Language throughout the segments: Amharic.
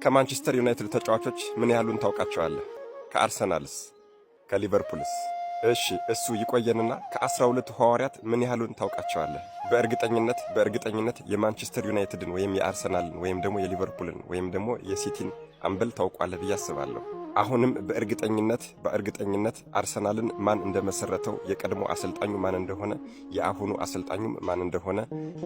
ከማንቸስተር ዩናይትድ ተጫዋቾች ምን ያህሉን ታውቃቸዋለህ? ከአርሰናልስ? ከሊቨርፑልስ? እሺ፣ እሱ ይቆየንና ከ12ቱ ሐዋርያት ምን ያህሉን ታውቃቸዋለህ? በእርግጠኝነት የማንቸስተር ዩናይትድን ወይም የአርሰናልን ወይም ደግሞ የሊቨርፑልን ወይም ደግሞ የሲቲን አምበል ታውቋለህ ብዬ አስባለሁ። አሁንም በእርግጠኝነት አርሰናልን ማን እንደመሰረተው፣ የቀድሞ አሰልጣኙ ማን እንደሆነ፣ የአሁኑ አሰልጣኙም ማን እንደሆነ፣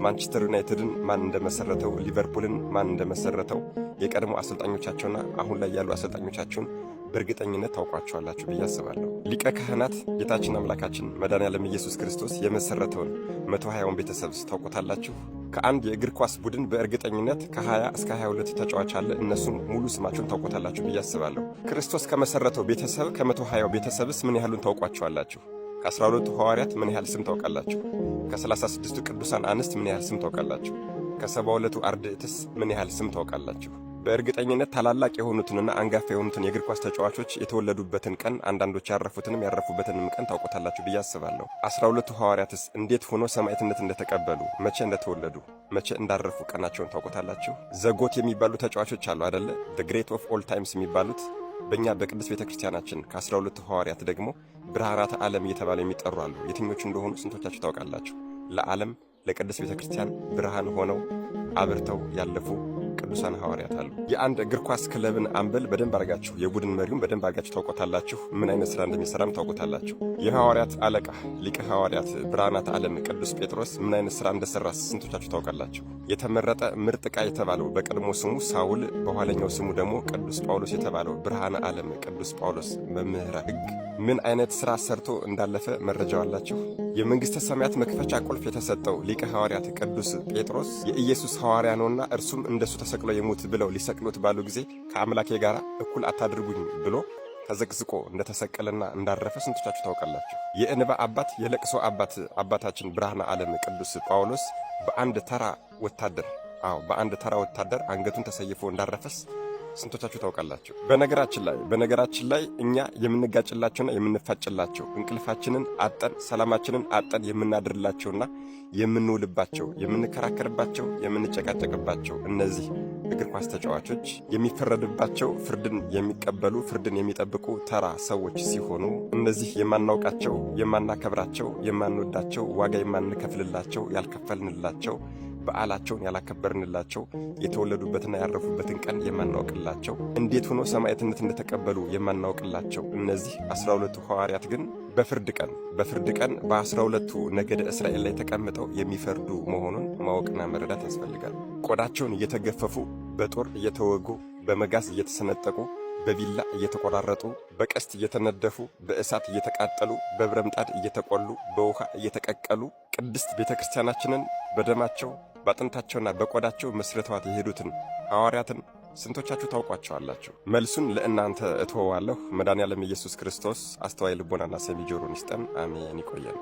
ማንቸስተር ዩናይትድን ማን እንደመሰረተው፣ ሊቨርፑልን ማን እንደመሰረተው፣ የቀድሞ አሰልጣኞቻቸውና አሁን ላይ ያሉ አሰልጣኞቻቸውን በእርግጠኝነት ታውቋቸዋላችሁ ብዬ አስባለሁ። ሊቀ ካህናት ጌታችን አምላካችን መድኃኔዓለም ኢየሱስ ክርስቶስ የመሰረተውን 120ውን ቤተሰብስ ታውቁታላችሁ? ከአንድ የእግር ኳስ ቡድን በእርግጠኝነት ከ20 እስከ 22 ተጫዋች አለ። እነሱም ሙሉ ስማቸውን ታውቆታላችሁ ብዬ አስባለሁ። ክርስቶስ ከመሰረተው ቤተሰብ ከ120ው ቤተሰብስ ምን ያህሉን ታውቋቸዋላችሁ? ከ12ቱ ሐዋርያት ምን ያህል ስም ታውቃላችሁ? ከ36ቱ ቅዱሳን አንስት ምን ያህል ስም ታውቃላችሁ? ከ72ቱ አርድእትስ ምን ያህል ስም ታውቃላችሁ? በእርግጠኝነት ታላላቅ የሆኑትንና አንጋፋ የሆኑትን የእግር ኳስ ተጫዋቾች የተወለዱበትን ቀን፣ አንዳንዶች ያረፉትንም ያረፉበትንም ቀን ታውቆታላችሁ ብዬ አስባለሁ። 12ቱ ሐዋርያትስ እንዴት ሆኖ ሰማዕትነት እንደተቀበሉ፣ መቼ እንደተወለዱ፣ መቼ እንዳረፉ ቀናቸውን ታውቆታላችሁ? The GOAT የሚባሉ ተጫዋቾች አሉ አደለ? The great of all times የሚባሉት በእኛ በቅድስት ቤተ ክርስቲያናችን ከ12ቱ ሐዋርያት ደግሞ ብርሃናተ ዓለም እየተባሉ የሚጠሩ አሉ። የትኞቹ እንደሆኑ ስንቶቻችሁ ታውቃላችሁ? ለዓለም ለቅድስት ቤተ ክርስቲያን ብርሃን ሆነው አብርተው ያለፉ ቅዱሳን ሐዋርያት አሉ። የአንድ እግር ኳስ ክለብን አምበል በደንብ አድርጋችሁ፣ የቡድን መሪውን በደንብ አድርጋችሁ ታውቆታላችሁ። ምን አይነት ስራ እንደሚሰራም ታውቆታላችሁ። የሐዋርያት አለቃ ሊቀ ሐዋርያት ብርሃናተ ዓለም ቅዱስ ጴጥሮስ ምን አይነት ስራ እንደሰራ ስንቶቻችሁ ታውቃላችሁ? የተመረጠ ምርጥ ዕቃ የተባለው በቀድሞ ስሙ ሳውል በኋለኛው ስሙ ደግሞ ቅዱስ ጳውሎስ የተባለው ብርሃነ ዓለም ቅዱስ ጳውሎስ መምህረ ሕግ ምን አይነት ስራ ሰርቶ እንዳለፈ መረጃው አላችሁ? የመንግሥተ ሰማያት መክፈቻ ቁልፍ የተሰጠው ሊቀ ሐዋርያት ቅዱስ ጴጥሮስ የኢየሱስ ሐዋርያ ነውና እርሱም እንደሱ ተሰቅሎ ይሙት ብለው ሊሰቅሉት ባሉ ጊዜ ከአምላኬ ጋር እኩል አታድርጉኝ ብሎ ተዘቅዝቆ እንደተሰቀለና እንዳረፈ ስንቶቻችሁ ታውቃላችሁ? የእንባ አባት፣ የለቅሶ አባት አባታችን ብርሃነ ዓለም ቅዱስ ጳውሎስ በአንድ ተራ ወታደር፣ አዎ፣ በአንድ ተራ ወታደር አንገቱን ተሰይፎ እንዳረፈስ ስንቶቻችሁ ታውቃላችሁ? በነገራችን ላይ እኛ የምንጋጭላቸውና የምንፋጭላቸው፣ እንቅልፋችንን አጠን ሰላማችንን አጠን የምናድርላቸውና የምንውልባቸው፣ የምንከራከርባቸው፣ የምንጨቃጨቅባቸው እነዚህ እግር ኳስ ተጫዋቾች የሚፈረድባቸው ፍርድን የሚቀበሉ፣ ፍርድን የሚጠብቁ ተራ ሰዎች ሲሆኑ እነዚህ የማናውቃቸው፣ የማናከብራቸው፣ የማንወዳቸው፣ ዋጋ የማንከፍልላቸው፣ ያልከፈልንላቸው፣ በዓላቸውን ያላከበርንላቸው፣ የተወለዱበትና ያረፉበትን ቀን የማናውቅላቸው፣ እንዴት ሆኖ ሰማዕትነት እንደተቀበሉ የማናውቅላቸው እነዚህ 12ቱ ሐዋርያት ግን በፍርድ ቀን በ12ቱ ነገደ እስራኤል ላይ ተቀምጠው የሚፈርዱ መሆኑን ማወቅና መረዳት ያስፈልጋል። ቆዳቸውን እየተገፈፉ፣ በጦር እየተወጉ፣ በመጋዝ እየተሰነጠቁ፣ በቢላ እየተቆራረጡ፣ በቀስት እየተነደፉ፣ በእሳት እየተቃጠሉ፣ በብረምጣድ እየተቆሉ፣ በውሃ እየተቀቀሉ ቅድስት ቤተ ክርስቲያናችንን በደማቸው፣ በአጥንታቸውና በቆዳቸው መስርተዋት የሄዱትን ሐዋርያትን ስንቶቻችሁ ታውቋቸዋላችሁ? መልሱን ለእናንተ እተወዋለሁ። መድኃኔዓለም ኢየሱስ ክርስቶስ አስተዋይ ልቦናና ሰሚ ጆሮን ይስጠን። አሜን። ይቆየን።